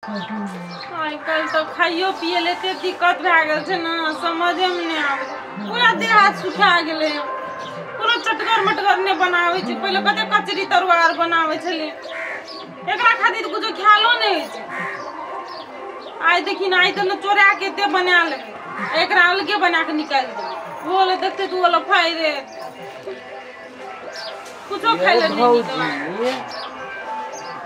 आइ काल्हि तऽ खाइयो पियै लए एते दिक्कत भए गेल छै ने, समझेमे नहि आबै छै। पूरा देह हाथ सुखा गेलै। कोनो चटगर मटगर नहि बनाबै छै। पहिले कते कचरी तरुआ आर बनाबै छलियै। एकरा खातिर तऽ कुछो ख्यालो नहि होइ छै। आइ देखी ने, आइ तऽ ने चोरा के एते बना लेबै, एकरा अलगे बना के निकालि देबै। ओ वाला देखते तऽ ओ वाला फाड़ि कुछो खाइ लए नहि नीक लागै।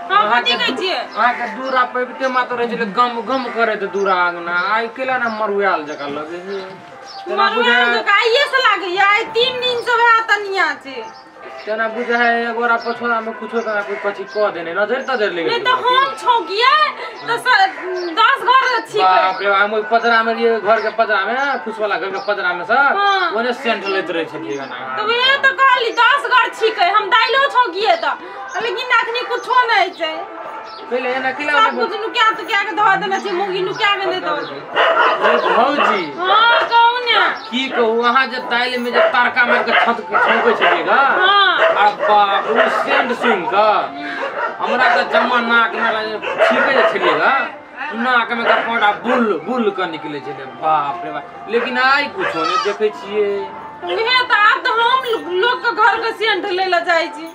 हाँ, कथी कहै छियै? अहाँके दूरा पैबते मात्र रहै छलै गम गम करैत दूरा अंगना, आइ केला ने मरुआयल जकाँ लगै छै। तेना मरुआयल जकाँ आइये से लागैया, आइ 3 दिन से वएह तनिया छै। तेना बुझाइ एगोरा पछोड़ा मे कुछो तेना कोई कथी कऽ देने नजर तजर लेगे। नहि तऽ हम छौकियै तऽ 10 घर छिकै। बाप रे, हम ओहि पजरा मे रहियै, घर के पजरा मे, फूसवाला घर के पजरा मे से ओने सेंट लैत रहै छलियै गाना। तऽ वएह तऽ कहली 10 घर छिकै, हम दाइलो छौकियै तऽ, लेकिन अखनी कुछो नहि छै। पहिले एना केला सब कुछ नुका तुका के धऽ देने छै, मुगी नुका के नहि धऽ देने। भौजी। हाँ, कहू ने। की कहू, अहाँ जे दालि में जे तड़का मारि के छत छौंकै छलियै गा, हाँ। आ बाप रे, ओ सेंट सुनि कऽ हमरा तऽ जमा नाक मे छीकै जे छलियै गा, नाक मे के फोटा बुल बुल कऽ निकलै छलै। बाप रे बाप, लेकिन आइ कुछो नहि देखै छियै। उहे तऽ आब तऽ हम लोक के घर के सेंट लै लए जाइ छी।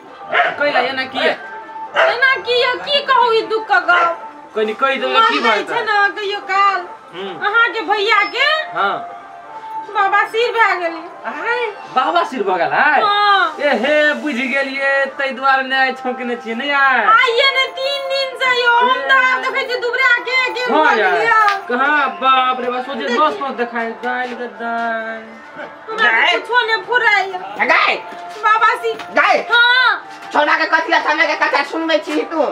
कैला एना किया? एना की यौ, की कहू ई दुख के गप। कनि कहि देबै की मन दै भऽ छै ने कहियो काल। अहाँ के भैया के हाँ बाबा सिर भए गेलै। बाबा सिर भऽ गेल है? हाँ। एहे बुझि गेलियै, ताहि दुआरे नहि आइ छौंकने छियै, नहि आइ? आइये ने 3 दिन से यौ, हम तऽ आब देखै छियै दुबरा के गेल हाँ भऽ यार। गेलियै। कहाँ बाप रे बाप, सोचे नस नस देखाय दालि के दालि। हमरा तऽ कुछो नहि फुराइया। गाय बाबा सिर। गाय। हाँ। छोड़ा के कथी समय के कथा सुनबै छी तू?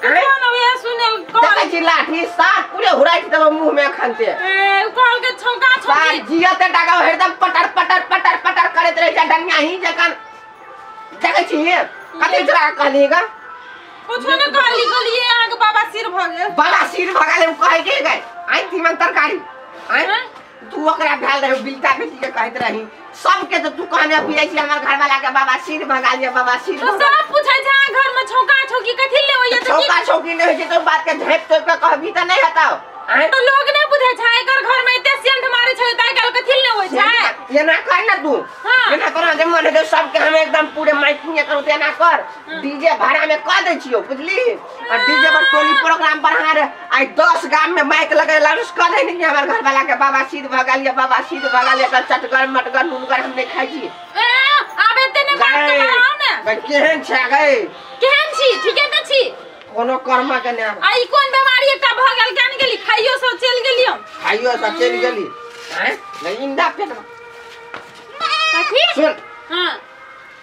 कुछो ने, उहे सुनल देखै कहल। छी लाठी सात पूरे हुराइ छी तब मुँह में एखन ते। ए, कहल के छौंका सार छौंकी। जियते टाका हरदम पटर पटर पटर पटर करैत रहै छै डनिया ही जखन। देखै छी कथी छोड़ा के कहली गा? कुछो ने कहली, कहलियै अहाँके बाबा सिर भऽ गेल। बाबा सिर भऽ गेल कहै के गए? आइ तीमन तरकारी आइ हैं? तू ओकरा भेल रहे बिलटा बेटी के कहैत रही सबके, तऽ तू कहने पियै छी हमर घरवाला के बाबा सिर भगा लिया, बाबा सिर तऽ सब पूछै छै अहाँ घर में छौंका छौंकी कथी ले होइया? तऽ की छौंका छौंकी नहि होइ छै तऽ बात के झाँपि तोपि के कहबी तऽ नहि हेतौ? आँय? तऽ लोग नहि बुझै छै एकर घर में एते सेंट मारै छै तऽ आइ काल्हि कथी ले होइ छै? एना कर ना तू। हाँ। एना कर जे मन हेतौ सबके हम एकदम पूरे माइकिंग करू तऽ एना कर, डीजे भाड़ा में कऽ दै छियौ बुझली, आ डीजे पर टोली प्रोग्राम बढ़ा रे, आइ 10 गाम में माइक लगेला कह दे कि हमर घरवाला के बाबा सिर भऽ गेल या बाबा सिर भऽ गेल, एकर चटगर मटगर नूनगर हम नहि खाइ छी। ए, आब एते नहि बात के बढ़ाउ ने। गै, केहन छै गै? केहन छी? ठीके तऽ छी। कोनो कर्म के नहि। आ ई कोन बीमारी एकटा भऽ गेल, केहन गेली? खाइयो सब चलि गेली हम। खाइयो सब चलि गेली। आँय? नहि इंदा पेट में। कथी? सुन। हाँ।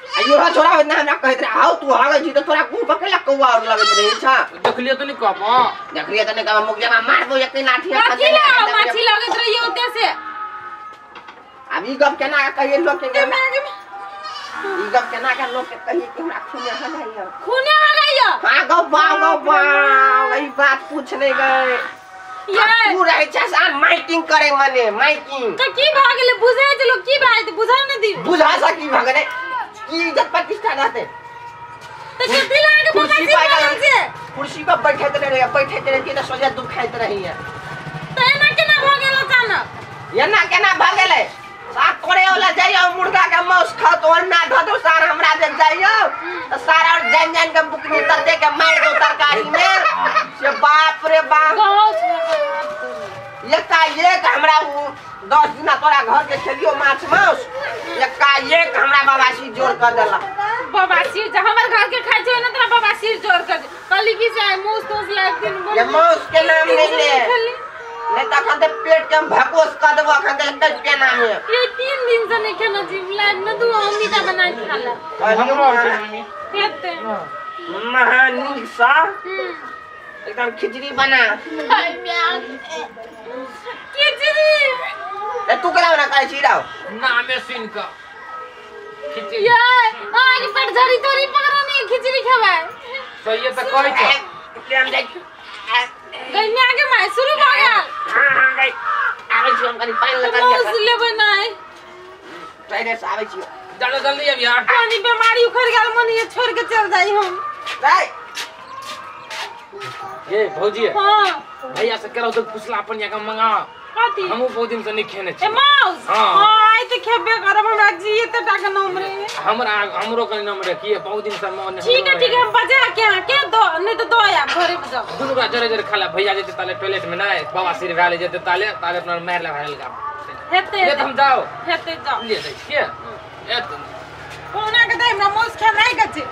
आ इहो छोड़ा होइत ना हमरा कहैत रहे, आउ तू हगै छी तऽ तोरा मुँह पर केला कौआ और लगैत रहै छ? देखलियै तऽ नहि कहबो। देखलियै तऽ नहि कहबो, मुख जमा मारबो एक लाठी एखन कथी तऽ लए माछी लगैत रहियै ओते से? आब ई गप केना कहियै लोक के? ई गप केना के लोक के कहियै कि हमरा खूने हगैया? खूने हगैया? हाँ, गौ बाव गौ बाव, ई बात पूछ नहि गए। ये। तू रहै छै सान माइकिंग करे मने माइकिंग। तऽ की भऽ गेलै? बुझै छै लोक की भए जेतै? बुझै नहि दियौ। बुझा सँ की भऽ गेलै? की इज्जत प्रतिष्ठा रहतै? तऽ कथी लए अहाँके बाबा कुर्सी सिर पर भऽ गेल छै? कुर्सी पर बैठैत रहै, बैठैत रहै तऽ सोझे दुखाइत रहैया। तऽ एना केना भऽ गेल अचानक? एना केना भऽ गेलै? सार तोरे वाला जाइयो मुर्गा के मांस खाओ तो ना धऽ दो सार, हमरा जे जाइयो तऽ सार और जान जान के बुकनी तते के मारि दो तरकारी में से बाप रे बाप। एका एक हमरा उ 10 दिना तोरा घर के खेलियो माछ मांस, एका एक हमरा बाबा सिर जोर कर देला। बाबा सिर हमर घर के खाइ छै ने तोरा बाबा सिर जोर कर दे। कहली की से मांस तोस लागथिन ये मांस के नाम नहीं ले, नहीं तऽ अखन तऽ पेट के हम भकोस कऽ देबो अखन तऽ एकटा पेना में। ये 3 दिन से नहीं खेना छी, लाग न दू अमृता बना के खा ला। हमरो आर छै मम्मी। हेतै। महानीक सा एकदम खिचड़ी बना। खिचड़ी। ए, तू केना बना खाइ छी राव? नामे सुनि कऽ खिचड़ी। ये अहाँके पेट झड़ी तोड़ी पकड़ा नहीं खिचड़ी खेबै। सहिए तऽ कहै छ। हम जाइ छी। गैया के my शुरू भऽ गेल। हाँ, हाँ, गै। आबै छी हम कनि पानि लऽ माउस लेबै नहि। टॉयलेट से आबै छी। जल्दी जल्दी आबि यार। पानी बीमारी उखड़ गेल मन, ये छोड़ के चल जाइ हम। गै। ये भौजी हां भैया से करौ तो पुछला अपन या मंगा कथी हमहु बहुत दिन से नहीं खेने छी ए माउस हां हां आइ त खेबे करब हमरा जी एते टा के नाम रहे हमरा हमरो के नाम रहे की बहुत दिन से मन ठीक है ठीक है हम बजा के अहाँ के दो नहीं तो दो आब घरे में जाओ दुनू का जरे जरे खाला भैया जेते ताले टॉयलेट में ना बाबा सिर भैले जेते ताले ताले अपना मार ले भैल का हेते ले हम जाओ हेते जाओ ले जाइ छियै ए कोना के दे हमरा माउस खेनाइ के छै।